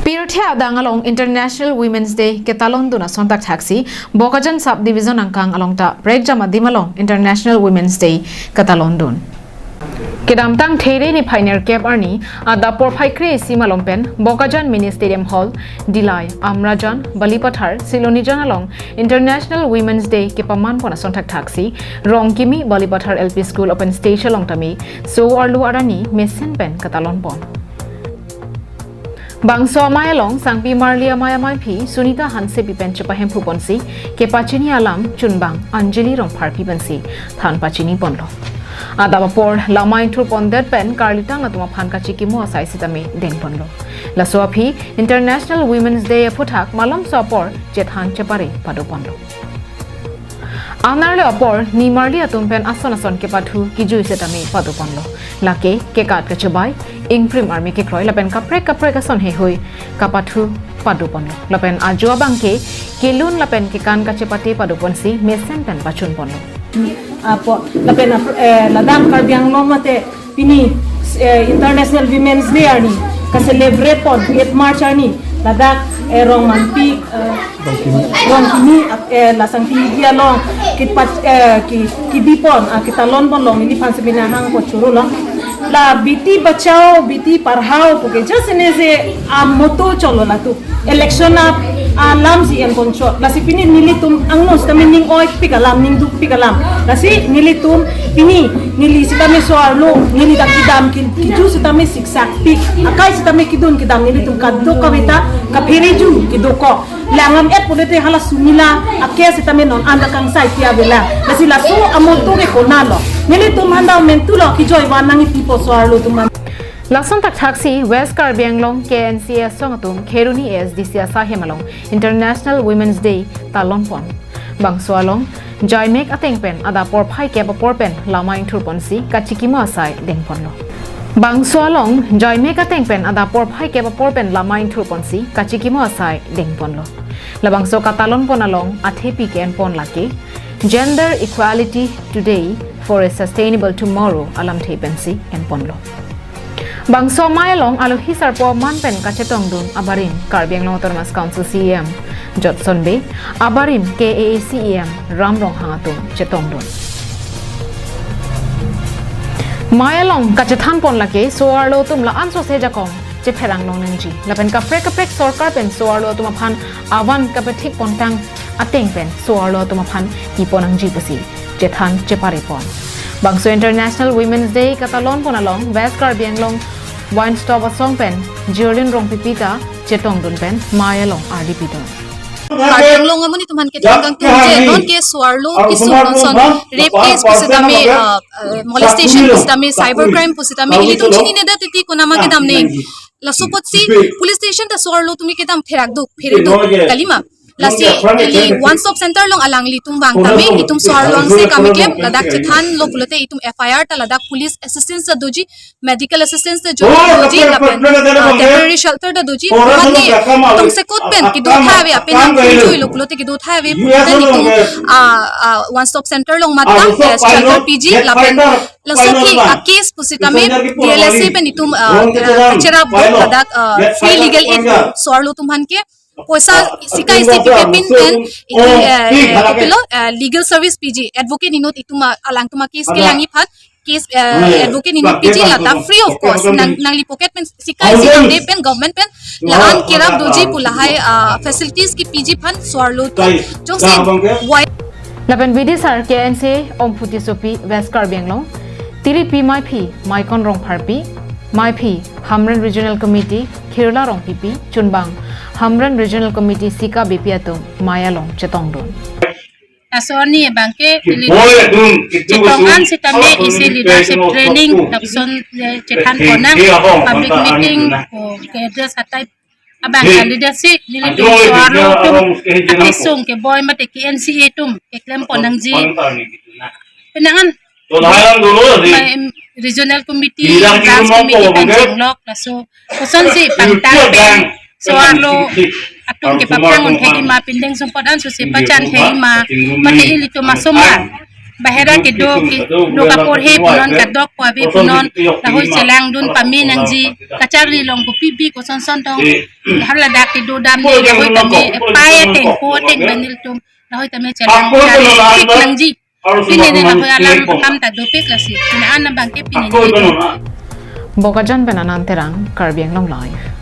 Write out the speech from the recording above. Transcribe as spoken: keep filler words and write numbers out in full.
Pirthe adang along International Women's Day ketalondun ason thakthaksi Bokajan Sub Division angkang along ta prekjam adim along International Women's Day ketalondun. Kedamtang There niphai nerkep arni adap porphai kre-isi malom pen Bokajan Mini Stadium Hall, Dillai, Amrajan, Balipathar, Silonijan along International Women's Day kepaman pon ason thakthaksi Rongkimi Balipathar L P School open stage along tame so-arlo arni mesen pen ketalon pon. Bangso amei along Sangpi Marli Amei Ameiphi Sunita Hansepi pen chepahemphu ponsi kepachini alam chunbang Anjali Rongpharpi pensi than pachini ponlo. Adap apor la amei thur pondet pen karlitang atum aphan kachikimo asai sitame deng ponlo. Laso aphi International Women's Day aphuthak malomso apor chethan chepare pado ponlo. Anarlo apor nimarli atum pen ason ason kepathu kijui setame pado ponlo. Lake kekat kachebai, ingprim arme kekroi lapen kaprek kaprek ason heihui kapathu pado ponlo. Lapen ajo abangke kelun lapen kekan kachepate pado ponsi mesen pen pachun ponlo. Apo lapen ap- eh, ladak Karbi Anglong mate pini eh, International Women's Day arni ka-celebrate pon eight March arni ladak eh, Rongmanpi eh, Rongkimi eh, la Sangpi Idi along kipat eh, ki kidi pon ah, ketalon pon long neliphan seminar hang po churu long la Beti Bachao Beti Padhao puke just ne se ah, motto cholo latum election ap alam si en ponchot. Lasi pini nelitum angno sitame ning oipik alam, ning dukpik alam. Lasi nelitum pini neli sitame so-arlo, neli dak kedam ki- kiju sitame siksak pik. Akai sitame kedun kedam nelitum kadokave ta kaphere ju kedokok. Langam et pulote hala sumila, ake sitame non anda kangsai tia vela. Lasi laso amotto ke konatlo. Nelitum handa mentulo kijoi van nangji pipo so-arlo atum an. Lason thakthaksi West Karbi Anglong K N C A asong atum Kheroni A S D C asai hem along International Women's Day talon pon. Bangso along jaimek ateng pen adap porphai kep apor pen la amei thur ponsi kachikimo asai deng ponlo. Bangso along jaimek ateng pen adap porphai kep apor pen la amei thur ponsi kachikimo asai deng ponlo. Labangso katalon pon along athepi ke-en pon lake Gender Equality Today for a Sustainable Tomorrow alamthe pensi en ponlo. Bangso amei along alohi sarpo aman pen kachetongdun abarim Karbi Anglong Autonomous Council C E M Jotson Bey, abarim K A A C E M Ram Ronghang atum chetongdun. Amei along kachethan pon lake so-arlo atum la-an sose jakong chepherang long nangji. Lapen kaprek kaprek sorkar pen so-arlo atum aphan avan kapethik pontang ateng pen so-arlo atum aphan pi pon nangji pusi chethan chepare pon. Bangso International Women's Day katalon pon along West Karbi Anglong One Stop asong pen Jerlin Rongpipi ta chetongdun pen amei along ardi pidun. Karbi Anglong amonit atum aphan kethan kangtung je non ke so-arlo kisu non son rape case pusitame uh, uh, molestation pusitame cyber crime pusitame ilitum chininedet titi konama kedam nang. Laso apotsi police station ta so-arlo atum kedam therak duk phere duk kalima. Lasi ili one stop center along alanglitum vang tame itum so-arlo angse kam keklem ladak chethanlo pulote itum F I R ta ladak police assistance ta doji, medical assistance ta jo doji lapen uh, temporary shelter ta doji. Mane tongsekot pen kedo tha ave apenang kujui lo pulote kedo tha ave pulote itum uh, uh, one stop center along mattang uh, shelter piji lapen laso aphi a case pusitame D L S A pen itum uh, uh, cherap ladak uh, free legal aid so-arlo atum aphan ke poisa sika isi pipe pin pen itum eh, eh, kopilo eh, legal service piji, advocate inut itum ah, alangtum a case kelangji aphan case eh, advocate inut piji lata free of cost nang nangli pocket pen sika isi nang de pen government pen la-an kerap doji pu lahai ah, facilities kepiji aphan so-arlo atum jongsi wai Lapen bidisar K N C A Omphu Tissopi West Karbi Anglong, Tiripi Meiphi Maikon Rongpharpi, Meiphi Hamren Regional Committee Khirla Rongpipi, chunbang Hamren Regional Committee Sika Beypi atum amei along chetongdun. Laso arni abangke ili chetong an sitame isi leadership training lapuson eh, chethan ponang public meeting ko ke address atai abang kali dasi nelitum so-arlo atum akesung keboi mate K N C A atum keklem pon nangji. Penang an regional committee, branch committee pen jonglok laso kosonsi pangtang pen so-arlo atum kepapang un thek ima pindeng sumpot an susi pachan thek ima mate ilitum asomar Bahera kedo kedo kaporhe punon, kadokave punon, lahai chelangdun pame nangji, kachari along kopi bi kosonson tong, haladak kedo damde, lahai tame, epaya tengko teng banil tum, lahai tame chelang, chari pik nangji. Pini ne lahai alam kam ta dopik lasi, pini anam bangke pini ne. Bokajan pen Anand Terang, Karbi Anglong Live.